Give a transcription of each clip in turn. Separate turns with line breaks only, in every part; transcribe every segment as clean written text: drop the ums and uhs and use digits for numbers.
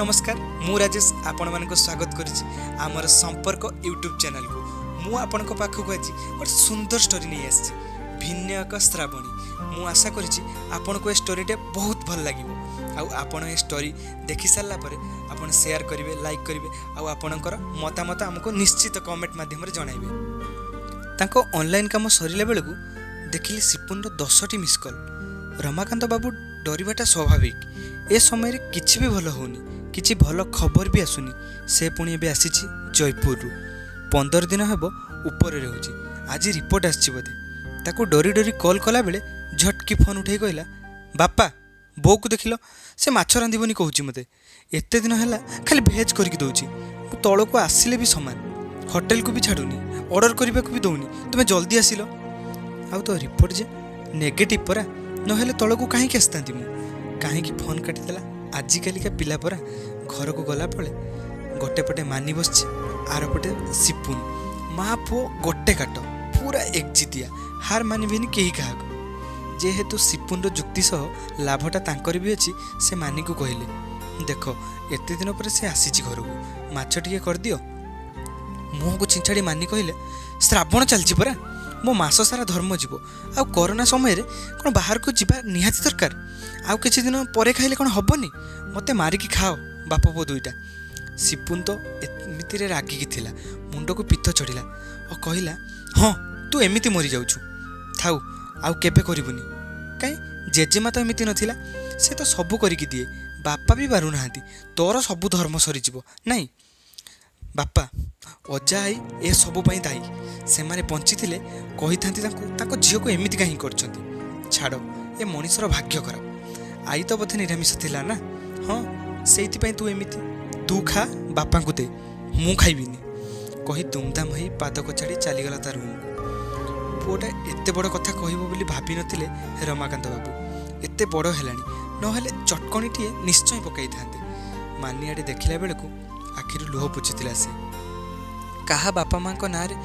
ନମସ୍କାର, ମୁଁ ରାଜେଶ ଆପଣମାନଙ୍କୁ ସ୍ୱାଗତ କରୁଛି ଆମର ସମ୍ପର୍କ ୟୁଟ୍ୟୁବ୍ ଚ୍ୟାନେଲକୁ। ମୁଁ ଆପଣଙ୍କ ପାଖକୁ ଆଜି ଗୋଟେ ସୁନ୍ଦର ଷ୍ଟୋରି ନେଇ ଆସିଛି, ଭିନ୍ନ ଏକ ଶ୍ରାବଣୀ। ମୁଁ ଆଶା କରିଛି ଆପଣଙ୍କୁ ଏ ଷ୍ଟୋରିଟା ବହୁତ ଭଲ ଲାଗିବ। ଆଉ ଆପଣ ଏ ଷ୍ଟୋରି ଦେଖି ସାରିଲା ପରେ ଆପଣ ସେୟାର କରିବେ, ଲାଇକ୍ କରିବେ ଆଉ ଆପଣଙ୍କର ମତାମତ ଆମକୁ ନିଶ୍ଚିତ କମେଣ୍ଟ ମାଧ୍ୟମରେ ଜଣାଇବେ। ତାଙ୍କ ଅନଲାଇନ୍ କାମ ସରିଲା ବେଳକୁ ଦେଖିଲି ସିପୁନର 10ଟି ମିସ୍ କଲ୍। ରମାକାନ୍ତ ବାବୁ ଡରିବାଟା ସ୍ୱାଭାବିକ। ଏ ସମୟରେ କିଛି ବି ଭଲ ହେଉନି, କିଛି ଭଲ ଖବର ବି ଆସୁନି। ସେ ପୁଣି ଏବେ ଆସିଛି ଜୟପୁରରୁ, 15 ଦିନ ହେବ ଉପରେ ରହୁଛି। ଆଜି ରିପୋର୍ଟ ଆସିଛି ବୋଧେ। ତାକୁ ଡରି ଡରି କଲ୍ କଲାବେଳେ ଝଟକି ଫୋନ୍ ଉଠାଇ କହିଲା, ବାପା ବୋଉକୁ ଦେଖିଲ, ସେ ମାଛ ରାନ୍ଧିବନି କହୁଛି ମୋତେ। ଏତେ ଦିନ ହେଲା ଖାଲି ଭେଜ୍ କରିକି ଦେଉଛି, ମୁଁ ତଳକୁ ଆସିଲେ ବି ସମାନ, ହୋଟେଲକୁ ବି ଛାଡ଼ୁନି, ଅର୍ଡ଼ର କରିବାକୁ ବି ଦେଉନି। ତୁମେ ଜଲ୍ଦି ଆସିଲ। ଆଉ ତୋ ରିପୋର୍ଟ ଯେ ନେଗେଟିଭ୍ ପରା, ନହେଲେ ତଳକୁ କାହିଁକି ଆସିଥାନ୍ତି ମୁଁ? କାହିଁକି ଫୋନ୍ କାଟିଦେଲା? ଆଜିକାଲିକା ପିଲା ପରା। ଘରକୁ ଗଲା ପରେ ଗୋଟେ ପଟେ ମାନି ବସିଛି, ଆର ପଟେ ସିପୁନ। ମା ପୁଅ ଗୋଟେ କାଟ, ପୁରା ଏକଜିଦିଆ, ହାର ମାନିବେନି କେହି କାହାକୁ। ଯେହେତୁ ସିପୁନର ଯୁକ୍ତି ସହ ଲାଭଟା ତାଙ୍କର ବି ଅଛି, ସେ ମାନିକୁ କହିଲେ, ଦେଖ ଏତେ ଦିନ ପରେ ସେ ଆସିଛି ଘରକୁ, ମାଛ ଟିକେ କରିଦିଅ। ମୁହଁକୁ ଛିଞ୍ଚାଡ଼ି ମାନି କହିଲେ, ଶ୍ରାବଣ ଚାଲିଛି ପରା, ମୋ ମାସ ସାରା ଧର୍ମ ଯିବ। ଆଉ କରୋନା ସମୟରେ କ'ଣ ବାହାରକୁ ଯିବା ନିହାତି ଦରକାର? ଆଉ କିଛି ଦିନ ପରେ ଖାଇଲେ କ'ଣ ହେବନି? ମୋତେ ମାରିକି ଖାଅ ବାପ ପୁଅ ଦୁଇଟା। ସିପୁନ ତ ଏମିତିରେ ରାଗିକି ଥିଲା, ମୁଣ୍ଡକୁ ପିତ୍ତ ଚଢ଼ିଲା ଓ କହିଲା, ହଁ ତୁ ଏମିତି ମରିଯାଉଛୁ, ଥାଉ ଆଉ କେବେ କରିବୁନି। କାଇଁ ଜେଜେମା ତ ଏମିତି ନଥିଲା, ସେ ତ ସବୁ କରିକି ଦିଏ, ବାପା ବି ବାରୁନାହାନ୍ତି, ତୋର ସବୁ ଧର୍ମ ସରିଯିବ ନାଇଁ? ବାପା ଅଜା ଆଈ ଏସବୁ ପାଇଁ ଦାୟୀ, ସେମାନେ ବଞ୍ଚିଥିଲେ କହିଥାନ୍ତି ତାଙ୍କୁ ତାଙ୍କ ଝିଅକୁ ଏମିତି କାହିଁକି କରିଛନ୍ତି। ଛାଡ଼, ଏ ମଣିଷର ଭାଗ୍ୟ ଖରାପ। ଆଈ ତ ବୋଧେ ନିରାମିଷ ଥିଲା ନା? ହଁ, ସେଇଥିପାଇଁ ତୁ ଏମିତି। ତୁ ଖା, ବାପାଙ୍କୁ ଦେ, ମୁଁ ଖାଇବିନି କହି ଦୁମଦାମ ହେଇ ପାଦ କଚାଡ଼ି ଚାଲିଗଲା ତା ରୁମକୁ। ପୁଅଟା ଏତେ ବଡ଼ କଥା କହିବ ବୋଲି ଭାବିନଥିଲେ ରମାକାନ୍ତ ବାବୁ। ଏତେ ବଡ଼ ହେଲାଣି, ନହେଲେ ଚଟକଣିଟିଏ ନିଶ୍ଚୟ ପକାଇଥାନ୍ତେ। ମାନିଆଡ଼େ ଦେଖିଲା ବେଳକୁ ଆଖିରୁ ଲୁହ ପୋଛୁଥିଲା ସେ। କାହା ବାପା ମାଆଙ୍କ ନାଁରେ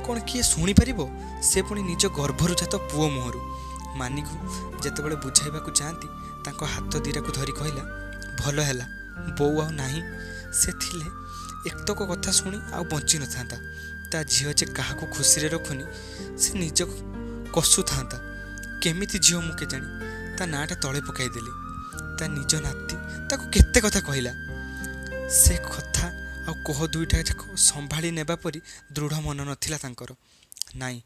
କ'ଣ କିଏ ଶୁଣିପାରିବ? ସେ ପୁଣି ନିଜ ଗର୍ଭରୁ ଜାତ ପୁଅ ମୁହଁରୁ। ମାନିକୁ ଯେତେବେଳେ ବୁଝାଇବାକୁ ଯାଆନ୍ତି, ତାଙ୍କ ହାତ ଦିଟାକୁ ଧରି କହିଲା, ଭଲ ହେଲା ବୋଉ ଆଉ ନାହିଁ, ସେ ଥିଲେ ଏତକ କଥା ଶୁଣି ଆଉ ବଞ୍ଚିନଥାନ୍ତା। ତା ଝିଅ ଯେ କାହାକୁ ଖୁସିରେ ରଖୁନି, ସେ ନିଜକୁ କଷୁଥାନ୍ତା। କେମିତି ଝିଅ ମୁଁ କେଜାଣି, ତା ନାଁଟା ତଳେ ପକାଇଦେଲି। ତା ନିଜ ନାତି ତାକୁ କେତେ କଥା କହିଲା, ସେ କଥା ଆଉ କୋହ ଦୁଇଟା ଯାକ ସମ୍ଭାଳି ନେବା ପରି ଦୃଢ଼ ମନ ନଥିଲା ତାଙ୍କର। ନାଇଁ,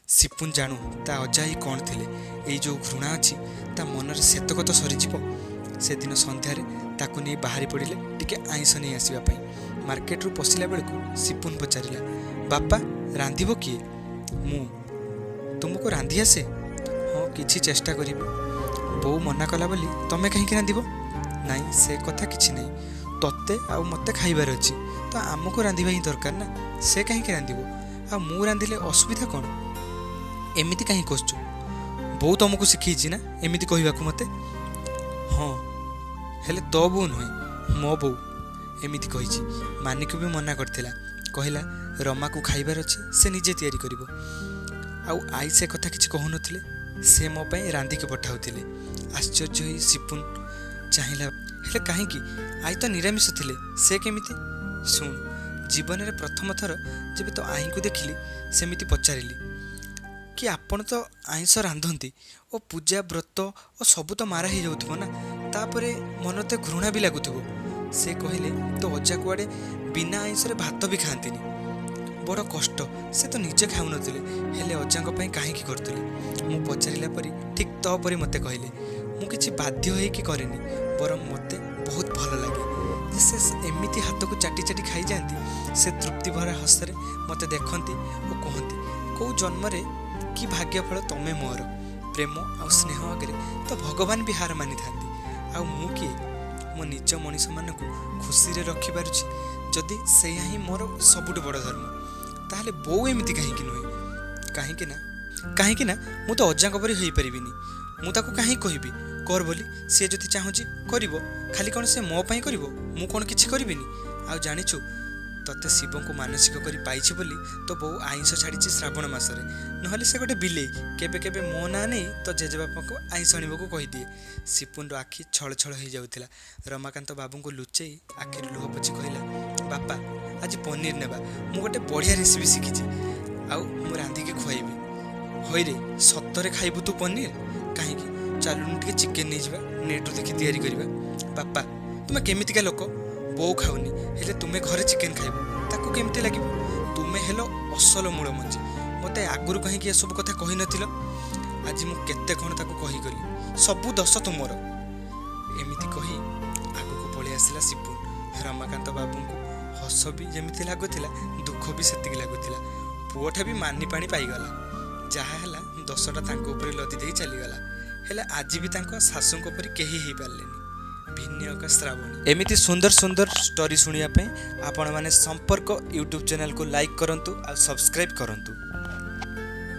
ସିପୁନ ଜାଣୁ ତା ଅଜା ଆଈ କ'ଣ ଥିଲେ। ଏଇ ଯେଉଁ ଘୃଣା ଅଛି ତା ମନରେ, ସେତକ ତ ସରିଯିବ। ସେଦିନ ସନ୍ଧ୍ୟାରେ ତାକୁ ନେଇ ବାହାରି ପଡ଼ିଲେ ଟିକେ ଆଇଁଷ ନେଇ ଆସିବା ପାଇଁ। ମାର୍କେଟରୁ ପଶିଲା ବେଳକୁ ସିପୁନ ପଚାରିଲା, ବାପା ରାନ୍ଧିବ କିଏ? ମୁଁ। ତୁମକୁ ରାନ୍ଧି ଆସେ? ହଁ, କିଛି ଚେଷ୍ଟା କରିବି। ବୋଉ ମନା କଲା ବୋଲି ତମେ କାହିଁକି ରାନ୍ଧିବ? ନାଇଁ, ସେ କଥା କିଛି ନାହିଁ, ତତେ ଆଉ ମୋତେ ଖାଇବାର ଅଛି ତ ଆମକୁ ରାନ୍ଧିବା ହିଁ ଦରକାର ନା, ସେ କାହିଁକି ରାନ୍ଧିବ? ଆଉ ମୁଁ ରାନ୍ଧିଲେ ଅସୁବିଧା କ'ଣ? ଏମିତି କାହିଁ କହୁଛୁ? ବୋଉ ତମକୁ ଶିଖେଇଛି ନା ଏମିତି କହିବାକୁ ମୋତେ? ହଁ, ହେଲେ ତୋ ବୋଉ ନୁହେଁ, ମୋ ବୋଉ ଏମିତି କହିଛି। ମାନିକୁ ବି ମନା କରିଥିଲା, କହିଲା ରମାକୁ ଖାଇବାର ଅଛି, ସେ ନିଜେ ତିଆରି କରିବ। ଆଉ ଆଈ ସେ କଥା କିଛି କହୁନଥିଲେ, ସେ ମୋ ପାଇଁ ରାନ୍ଧିକି ପଠାଉଥିଲେ। ଆଶ୍ଚର୍ଯ୍ୟ ହୋଇ ସିପୁନ ଚାହିଁଲା, ହେଲେ କାହିଁକି? ଆଈ ତ ନିରାମିଷ ଥିଲେ, ସେ କେମିତି? ଶୁଣ, ଜୀବନରେ ପ୍ରଥମ ଥର ଯେବେ ତୋ ଆଈଙ୍କୁ ଦେଖିଲି, ସେମିତି ପଚାରିଲି କି ଆପଣ ତ ଆଇଁଷ ରାନ୍ଧନ୍ତି ଓ ପୂଜା ବ୍ରତ ଓ ସବୁ ତ ମାରା ହେଇଯାଉଥିବ ନା, ତାପରେ ମନ ତ ଘୃଣା ବି ଲାଗୁଥିବ। ସେ କହିଲେ, ତୋ ଅଜା କୁଆଡ଼େ ବିନା ଆଇଁଷରେ ଭାତ ବି ଖାଆନ୍ତିନି, ବଡ଼ କଷ୍ଟ। ସେ ତ ନିଜେ ଖାଉନଥିଲେ, ହେଲେ ଅଜାଙ୍କ ପାଇଁ କାହିଁକି କରୁଥିଲେ? ମୁଁ ପଚାରିଲା ପରି ଠିକ୍ ତୋ ପରି ମୋତେ କହିଲେ, ମୁଁ କିଛି ବାଧ୍ୟ ହେଇକି କରେନି, ବରଂ ମୋତେ ବହୁତ ଭଲ ଲାଗେ ଯେ ସେ ଏମିତି ହାତକୁ ଚାଟି ଚାଟି ଖାଇଯାଆନ୍ତି। ସେ ତୃପ୍ତି ଭରା ହସରେ ମୋତେ ଦେଖନ୍ତି ଓ କୁହନ୍ତି, କେଉଁ ଜନ୍ମରେ କି ଭାଗ୍ୟଫଳ ତମେ ମୋର। ପ୍ରେମ ଆଉ ସ୍ନେହ ଆଗରେ ତ ଭଗବାନ ବି ହାର ମାନିଥାନ୍ତି, ଆଉ ମୁଁ କିଏ? ମୋ ନିଜ ମଣିଷମାନଙ୍କୁ ଖୁସିରେ ରଖିପାରୁଛି ଯଦି, ସେଇଆ ହିଁ ମୋର ସବୁଠୁ ବଡ଼ ଧର୍ମ। ତାହେଲେ ବୋଉ ଏମିତି କାହିଁକି ନୁହେଁ? କାହିଁକି ନା ମୁଁ ତ ଅଜାଙ୍କ ପରି ହୋଇପାରିବିନି। ମୁଁ ତାକୁ କାହିଁକି କହିବି କର ବୋଲି? ସେ ଯଦି ଚାହୁଁଛି କରିବ, ଖାଲି କ'ଣ ସେ ମୋ ପାଇଁ କରିବ? ମୁଁ କ'ଣ କିଛି କରିବିନି? ଆଉ ଜାଣିଛୁ ତ ତତେ ଶିବଙ୍କୁ ମାନସିକ କରି ପାଇଛି ବୋଲି ତୋ ବୋଉ ଆଇଁଷ ଛାଡ଼ିଛି ଶ୍ରାବଣ ମାସରେ, ନହେଲେ ସେ ଗୋଟେ ବିଲେଇ, କେବେ କେବେ ମୋ ନାଁ ନେଇ ତୋ ଜେଜେବାପାଙ୍କୁ ଆଇଁଷ ଆଣିବାକୁ କହିଦିଏ। ସିପୁନର ଆଖି ଛଳଛଳ ହେଇଯାଉଥିଲା। ରମାକାନ୍ତ ବାବୁଙ୍କୁ ଲୁଚେଇ ଆଖିରୁ ଲୁହ ପୋଛି କହିଲା, ବାପା ଆଜି ପନିର ନେବା, ମୁଁ ଗୋଟେ ବଢ଼ିଆ ରେସିପି ଶିଖିଛି, ଆଉ ମୁଁ ରାନ୍ଧିକି ଖୁଆଇବି। ହଇରେ, ସତରେ ଖାଇବୁ ତୁ ପନିର? କାହିଁକି, ଚାଲୁନୁ ଟିକେ ଚିକେନ ନେଇଯିବା, ନେଟ୍ରୁ ଦେଖି ତିଆରି କରିବା। ବାପା ତୁମେ କେମିତିକା ଲୋକ, ବୋଉ ଖାଉନି ହେଲେ ତୁମେ ଘରେ ଚିକେନ ଖାଇବ, ତାକୁ କେମିତି ଲାଗିବ? ତୁମେ ହେଲ ଅସଲ ମୂଳ ମଞ୍ଜି, ମୋତେ ଆଗରୁ କାହିଁକି ଏସବୁ କଥା କହିନଥିଲ? ଆଜି ମୁଁ କେତେ କ'ଣ ତାକୁ କହିଗଲି, ସବୁ ଦୋଷ ତୁମର। ଏମିତି କହି ଆଗକୁ ପଳେଇ ଆସିଲା ସିପୁନ। ରମାକାନ୍ତ ବାବୁଙ୍କୁ ହସ ବି ଯେମିତି ଲାଗୁଥିଲା, ଦୁଃଖ ବି ସେତିକି ଲାଗୁଥିଲା। ପୁଅଟା ବି ମାନି ପାଣି ପାଇଗଲା। ଯାହା ହେଲା ଦୋଷଟା ତାଙ୍କ ଉପରେ ଲଦି ଦେଇ ଚାଲିଗଲା। ହେଲେ ଆଜି ବି ତାଙ୍କ ଶାଶୁଙ୍କ ପରି କେହି ହେଇପାରିଲେନି। ଭିନ୍ନ ଏକ ଶ୍ରାବଣୀ। ଏମିତି ସୁନ୍ଦର ସୁନ୍ଦର ଷ୍ଟୋରି ଶୁଣିବା ପାଇଁ ଆପଣମାନେ ସମ୍ପର୍କ ୟୁଟ୍ୟୁବ୍ ଚ୍ୟାନେଲକୁ ଲାଇକ୍ କରନ୍ତୁ ଆଉ ସବସ୍କ୍ରାଇବ୍ କରନ୍ତୁ।